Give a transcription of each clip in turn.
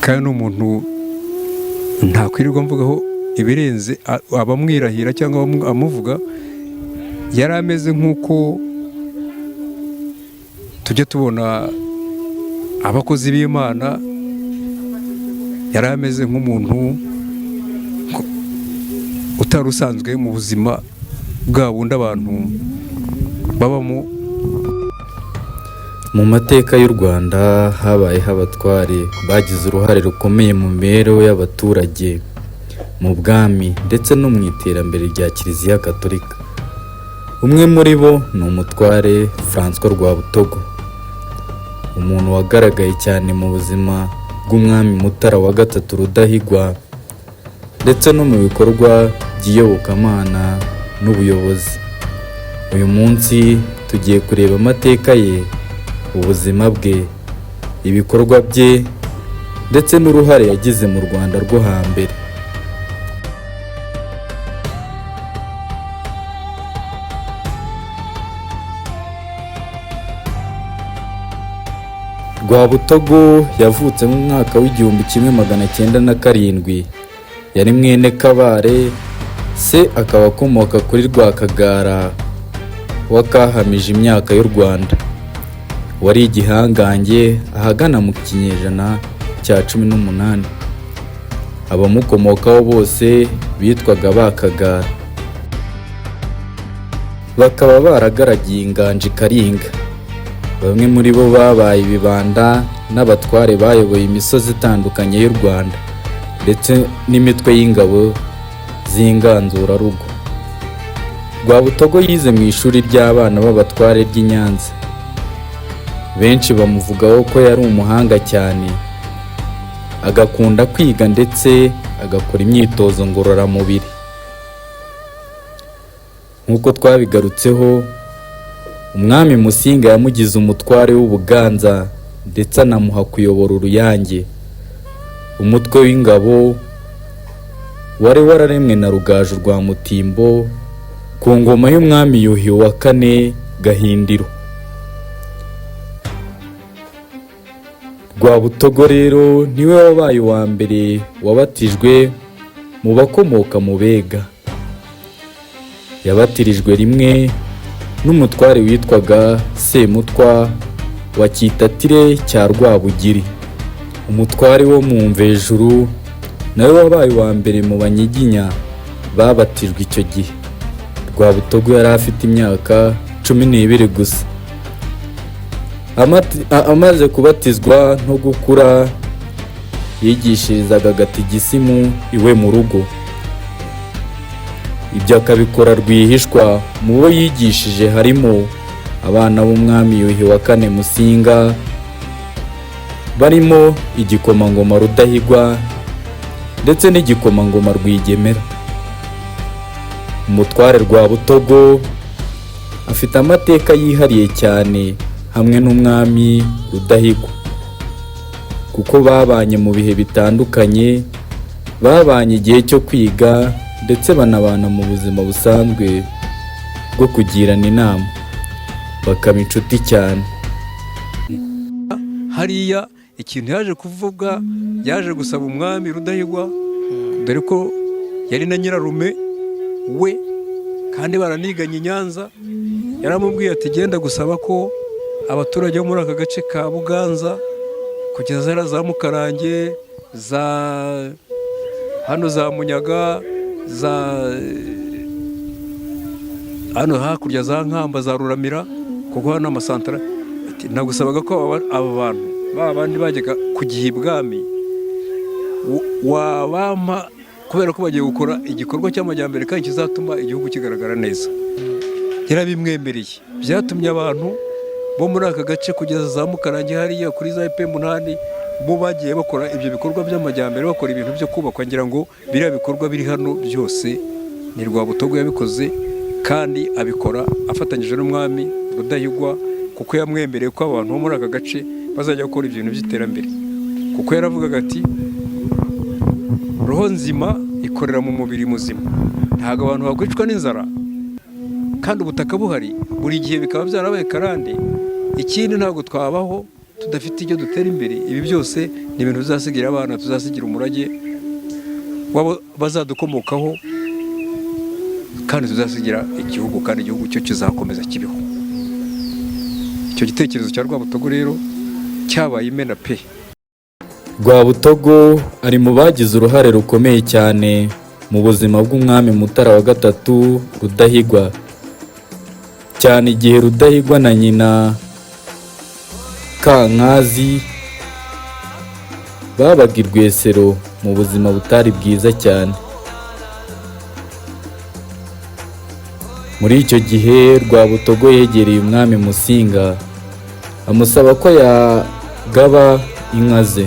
Kandi ni umuntu ntakwirirwa mvugaho ibirenze abamwirahira cyangwa amuvuga. Yari ameze nk'uko tujya tubona abakozi b'Imana, yari ameze nk'umuntu utari usanzwe mu buzima bwa bundi abantu babamo. Mu mateka y'u Rwanda habayeho abatware bagize uruhare rukomeye mu mibereho y'abaturage, mu bwami ndetse no mu iterambere rya Kiliziya Gatolika. Umwe muri bo ni umutware François Rwabutogo, umuntu wagaragaye cyane mu buzima bw'umwami Mutara wa Gatatu Rudahigwa ndetse no mu bikorwa by'iyobokamana n'ubuyobozi. Uyu munsi tugiye kureba amateka ye, ubuzima bwe, ibikorwa bye ndetse n'uruhare yagize mu Rwanda rwo hambere. Rwabutogo yavutse mu mwaka w'1907. Yari mwene Kabare, se akaba akomoka kuri Rwakagara wakahamije imyaka y'u Rwanda, wari igihangange ahagana mu kinyejana cya 18. Abamukomokaho bose bitwaga Bakagara, bakaba baragaragiye inganji Karinga. Bamwe muri bo babaye ibibanda n'abatware bayoboye imisozi itandukanye y'u Rwanda ndetse n'imitwe y'ingabo z'inganzurarugo. Rwabutogo yize mu ishuri ry'abana b'abatware ry'i Nyanza. Benshi bamuvugaho ko yari umuhanga cyane, agakunda kwiga ndetse agakora imyitozo ngororamubiri. Nk'uko twabigarutseho, umwami Musinga yamugize umutware w'Ubuganza ndetse anamuha kuyobora Uruyange, umutwe w'ingabo wari wararemwe na Rugaju rwa Mutimbo ku ngoma y'umwami Yuhi wa kane Gahindiro. Rwabutogo rero niwe wabaye uwa mbere wabatijwe mu bakomoka mu Bega. Yabatirijwe rimwe n'umutware witwaga Semutwa wa Cyitatire cya Rwabugiri, umutware wo mu Mvejuru, nawe wabaye uwa mbere mu Banyiginya babatijwe icyo gihe. Rwabutogo yari afite imyaka 12 gusa. Amaze kubatizwa no gukura, yigishirizaga gatigisimu iwe mu rugo, ibyo akabikora rwihishwa. Mu bo yigishije harimo abana b'umwami Yuhi wa kane Musinga, barimo igikomangoma Rudahigwa ndetse n'igikomangoma Rwigemera. Umutware Rwabutogo afite amateka yihariye cyane hamwe n'umwami Rudahigwa, kuko babanye mu bihe bitandukanye, babanye igihe cyo kwiga ndetse banabana mu buzima busanzwe bwo kugirana inama, bakaba inshuti cyane. Hariya ikintu yaje kuvuga, yaje gusaba umwami Rudahigwa, dore ko yari na nyirarume we kandi baraniganye i Nyanza. Yaramubwiye ati: "Genda gusaba ko abaturage bo muri aka gace ka Buganza kugeza zariya za Mukarange, za hano za Munyaga, za hano hakurya za Nkamba, za Ruramira, kuko hano amasantara, ati nagusabaga ko aba bantu ba bandi bajyaga kugiha ibwami wabampa, kubera ko bagiye gukora igikorwa cy'amajyambere kandi kizatuma igihugu kigaragara neza." Yarabimwemereye. Byatumye abantu bo muri aka gace kugeza za Mukarange hariya kuri za EP 8 bo bagiye bakora ibyo bikorwa by'amajyambere, bakora ibintu byo kubakwa. Ngira ngo biriya bikorwa biri hano byose ni Rwabutogo yabikoze, kandi abikora afatanyije n'umwami Rudahigwa, kuko yamwemereye ko abantu bo muri aka gace bazajya gukora ibintu by'iterambere, kuko yaravugaga ati: "Roho nzima ikorera mu mubiri muzima. Ntabwo abantu bakwicwa n'inzara kandi ubutaka buhari." Buri gihe bikaba byarabaye karande. Ikindi, ntabwo twabaho. Tudafite icyo dutera imbere. Ibi byose ni ibintu tuzasigira abana, tuzasigira umurage wabo bazadukomokaho, kandi tuzasigira igihugu, kandi igihugu cyo kizakomeza kibeho. Icyo gitekerezo cya Rwabutogo rero cyabaye imena pe. Rwabutogo ari mu bagize uruhare rukomeye cyane mu buzima bw'umwami Mutara wa gatatu Rudahigwa, cyane igihe Rudahigwa na nyina Kankazi babaga i Rwesero mu buzima butari bwiza cyane. Muri icyo gihe Rwabutogo yegereye umwami Musinga amusaba ko yagaba inka ze.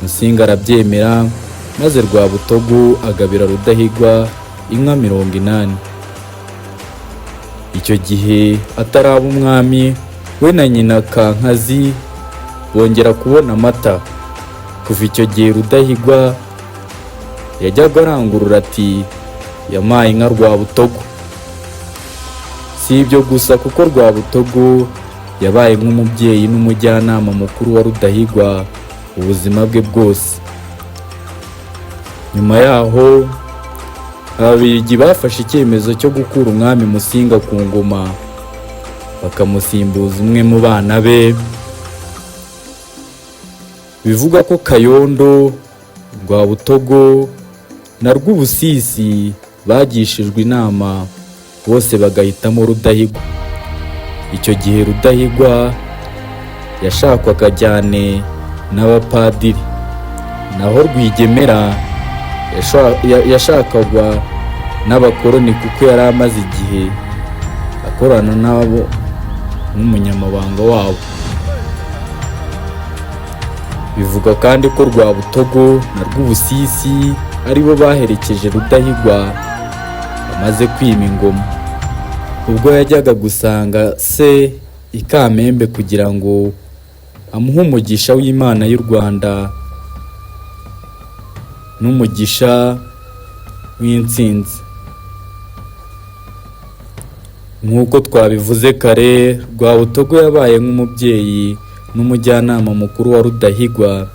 Musinga arabyemera, maze Rwabutogo agabira Rudahigwa inka 80. Icyo gihe ataraba umwami, we na nyina Kankazi bongera kubona amata. Kuva icyo gihe Rudahigwa yajyaga arangurura ati: "Yampaye inka Rwabutogo." Si ibyo gusa, kuko Rwabutogo yabaye nk'umubyeyi n'umujyanama mukuru wa Rudahigwa ubuzima bwe bwose. Nyuma yaho Ababiligi bafashe icyemezo cyo gukura umwami Musinga ku ngoma, bakamusimbuza umwe mu bana be. Bivugwa ko Kayondo, Rwabutogo na Rwubusisi bagishijwe inama, bose bagahitamo Rudahigwa. Icyo gihe Rudahigwa yashakwaga cyane n'abapadiri, naho Rwigemera yashakagwa n'abakoloni, kuko yari amaze igihe akorana nabo nk'umunyamabanga wabo. Bivugwa kandi ko Rwabutogo na Rwubusisi aribo baherekeje Rudahigwa amaze kwima ingoma, ubwo yajyaga gusanga se i Kamembe kugira ngo amuhe umugisha w'Imana y'u Rwanda n'umugisha w'intsinzi. Nk'uko twabivuze kare, Rwabutogo yabaye nk'umubyeyi n'umujyanama mukuru wa Rudahigwa.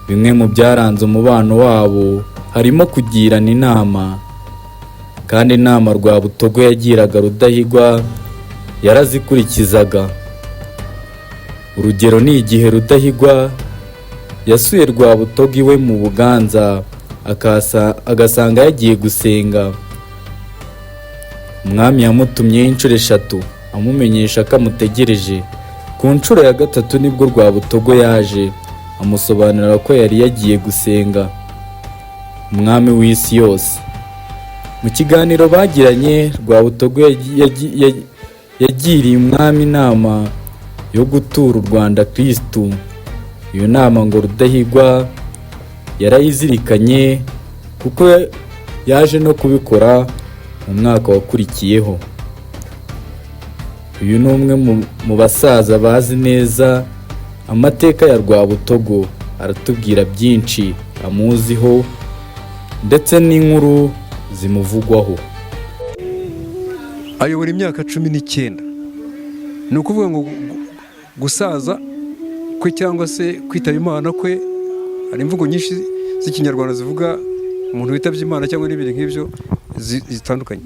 Bimwe mu byaranze umubano wabo harimo kugirana inama, kandi inama Rwabutogo yagiraga Rudahigwa yarazikurikizaga. Urugero ni igihe Rudahigwa yasuye Rwabutogo iwe mu Buganza, agasanga yagiye gusenga. Umwami yamutumyeho inshuro eshatu amumenyesha ko amutegereje. Ku nshuro ya gatatu nibwo Rwabutogo yaje, amusobanurira ko yari yagiye gusenga umwami w'isi yose. Mu kiganiro bagiranye, Rwabutogo yagiriye umwami inama yo gutura u Rwanda Kirisitu. Iyo nama ngo Rudahigwa yarayizirikanye, kuko yaje no kubikora mu mwaka wakurikiyeho. Uyu ni umwe mu basaza bazi neza amateka ya Rwabutogo, aratubwira byinshi amuziho ndetse n'inkuru zimuvugwaho. Ayobora imyaka 19. Ni ukuvuga ngo gusaza kwe cyangwa se kwitaba Imana kwe, hari imvugo nyinshi z'Ikinyarwanda zivuga umuntu witabye Imana cyangwa n'ibindi nk'ibyo zitandukanye.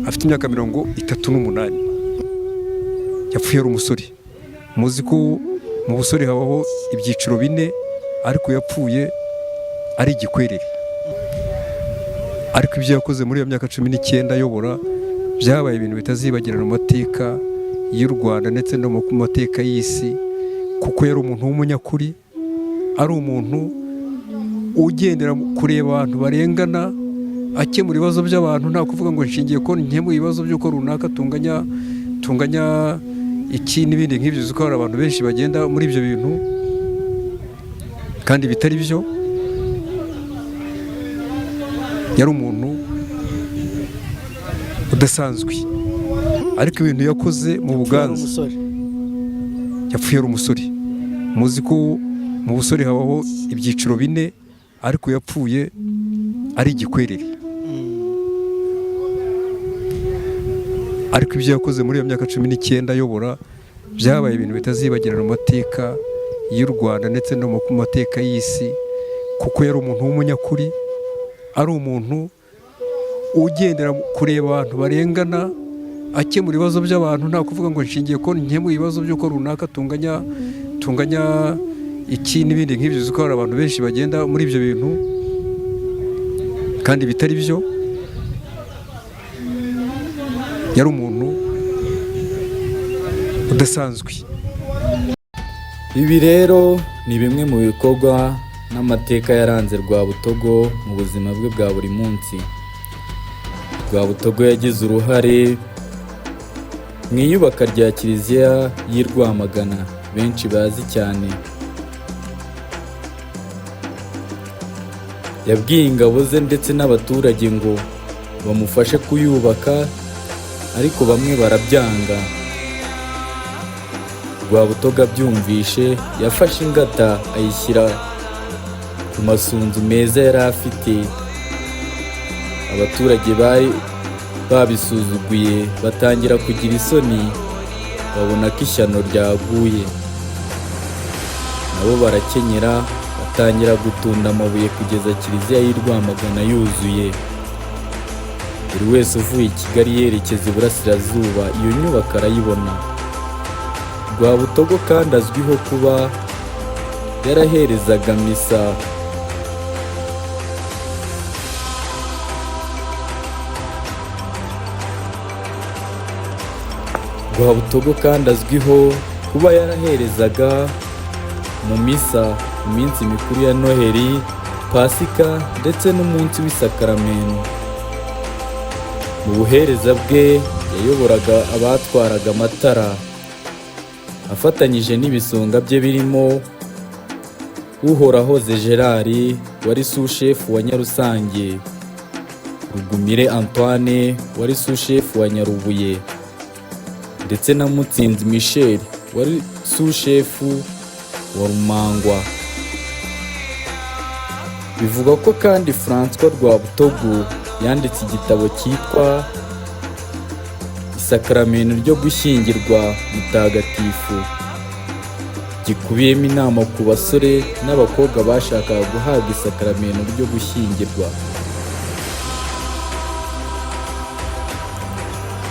Afite imyaka 38, yapfuye ari umusore. Muzi ko mu busore habaho ibyiciro bine, ariko yapfuye ari igikwerere. Ariko ibyo yakoze muri iyo myaka 19 ayobora byabaye ibintu bitazibagirana mu mateka y'u Rwanda ndetse no mu mateka y'isi, kuko yari umuntu w'umunyakuri, ari umuntu ugendera kureba abantu barengana, akemura ibibazo by'abantu. Nta kuvuga ngo nshingiye ko nkemuye ibibazo by'uko runaka tunganya iki n'ibindi nk'ibyo. Uzi ko hari abantu benshi bagenda muri ibyo bintu kandi bitari byo. Yari umuntu udasanzwe, ariko ibintu yakoze mu Buganza Umusore. Yapfuye ari umusore. Muzi ko mu busore habaho ibyiciro bine, ariko yapfuye ari igikwerere. Ariko ibyo yakoze muri iyo myaka 19 ayobora Byabaye ibintu bitazibagirana mu mateka y'u Rwanda ndetse no mu mateka y'isi, kuko yari umuntu w'umunyakuri, ari umuntu ugendera kureba abantu barengana, akemura ibibazo by'abantu, nta kuvuga ngo nshingiye ko nkemura ibibazo by'uko runaka tunganya iki n'ibindi nk'ibyo. Uzi ko hari abantu benshi bagenda muri ibyo bintu kandi bitari byo. Yari umuntu udasanzwe. Ibi rero ni bimwe mu bikorwa n'amateka yaranze Rwabutogo mu buzima bwe bwa buri munsi. Rwabutogo yagize uruhare mu iyubaka rya kiliziya y'i Rwamagana benshi bazi cyane. Yabwiye ingabo ze ndetse n'abaturage ngo bamufashe kuyubaka, ariko bamwe barabyanga. Rwabutogo abyumvishe yafashe ingata ayishyira ku masunzu meza yari afite. Abaturage bari babisuzuguye batangira kugira isoni, babona ko ishyano ryaguye, nabo barakenyera batangira gutunda amabuye kugeza kiliziya y'i Rwamagana yuzuye. Buri wese uvuye i Kigali yerekeza iburasirazuba iyo nyubako arayibona. Rwabutogo kandi azwiho kuba yaraherezaga misa. Rwabutogo kandi azwiho kuba yaraherezaga mu misa mu minsi mikuru ya Noheli, Pasika ndetse n'umunsi w'isakaramentu. Mu buhereza bwe yayoboraga abatwaraga amatara afatanyije n'ibisonga bye birimo Uhorahoze Gerard wari sushefu wa Nyarusange, Rugumire Antoine wari sushefu wa Nyarubuye ndetse na Mutsinzi Michel wari sushefu wa Rumangwa. Bivugwa ko kandi François Rwabutogo yanditse igitabo cyitwa Isakaramentu ryo gushyingirwa mutagatifu, gikubiyemo inama ku basore n'abakobwa bashakaga guhabwa isakaramentu ryo gushyingirwa.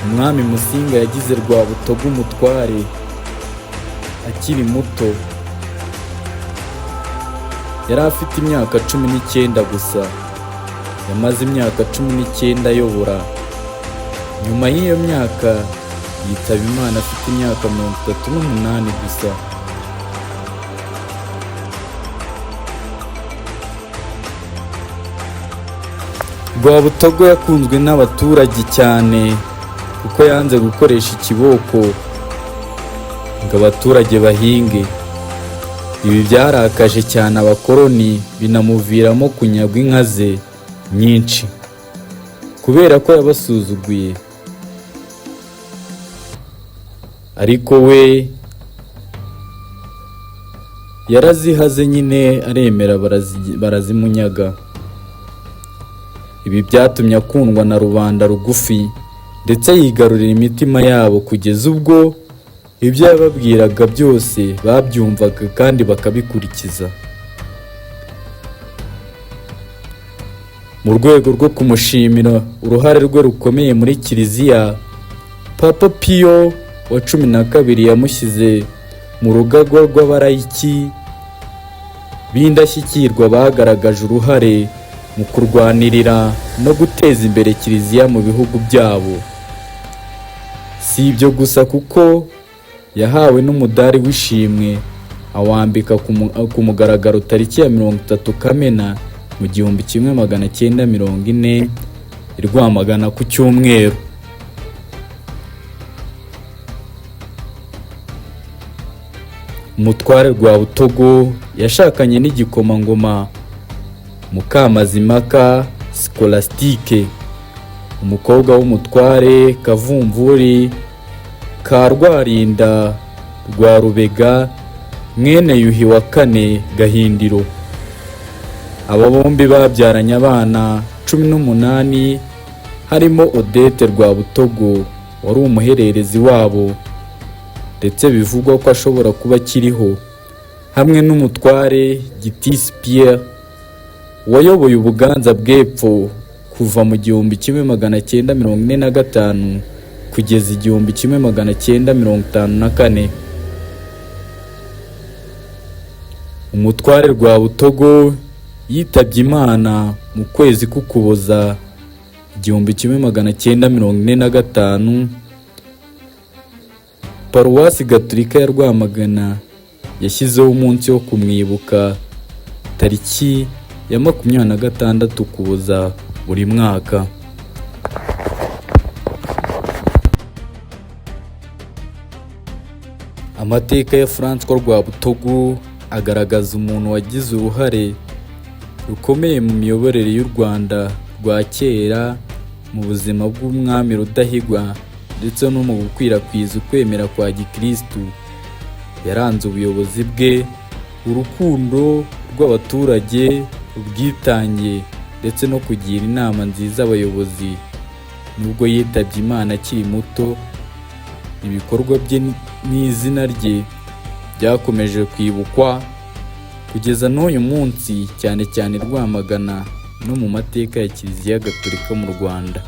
Umwami Musinga yagize Rwabutogo umutware akiri muto, yari afite imyaka 19 gusa. Yamaze imyaka 19 ayobora. Nyuma y'iyo myaka yitaba Imana afite imyaka 38 gusa. Rwabutogo yakunzwe n'abaturage cyane kuko yanze gukoresha ikiboko ngo abaturage bahinge. Ibi byarakaje cyane abakoloni, binamuviramo kunyagwa inka ze nyinshi kubera ko yabasuzuguye. Ariko we yarazihaze nyine aremera, barazimunyaga. Ibi byatumye akundwa na rubanda rugufi ndetse yigarurira imitima yabo kugeza ubwo ibyo yababwiraga byose babyumvaga kandi bakabikurikiza. Mu rwego rwo kumushimira uruhare rwe rukomeye muri kiliziya, Papa Piyo wa 12 yamushyize mu rugaga rw'abarayiki b'indashyikirwa bagaragaje uruhare mu kurwanirira no guteza imbere kiliziya mu bihugu byabo. Si ibyo gusa kuko yahawe n'umudari w'ishimwe, awambika ku mugaragaro tariki ya 30 Kamena mu 1940 i Rwamagana ku cyumweru. Umutware Rwabutogo yashakanye n'igikomangoma Mukamazimpaka Scolastique, umukobwa w'umutware Kavumvuri ka Rwarinda rwa Rubega mwene Yuhi wa kane Gahindiro. Aba bombi babyaranye abana 18, harimo Odette Rwabutogo wari umuhererezi wabo. ndetse bivugwa ko ashobora kuba akiriho, hamwe n'umutware Gitisi Pierre wayoboye Ubuganza bw'Epfo kuva mu 1945 kugeza 1954. Umutware Rwabutogo yitabye Imana mu kwezi k'Ukuboza 1945. Paruwasi Gatolika ya Rwamagana yashyizeho umunsi wo kumwibuka tariki ya 26 Ukuboza buri mwaka. Amateka ya Francois Rwabutogo agaragaza umuntu wagize uruhare rukomeye mu miyoborere y'u Rwanda rwa kera, mu buzima bw'umwami Rudahigwa ndetse no mu gukwirakwiza ukwemera kwa gikirisitu. Yaranze ubuyobozi bwe urukundo rw'abaturage, ubwitange ndetse no kugira inama nziza abayobozi. Nubwo yitabye Imana akiri muto, ibikorwa bye n'izina rye byakomeje kwibukwa kugeza n'uyu munsi, cyane cyane i Rwamagana no mu mateka ya Kiliziya Gatolika mu Rwanda.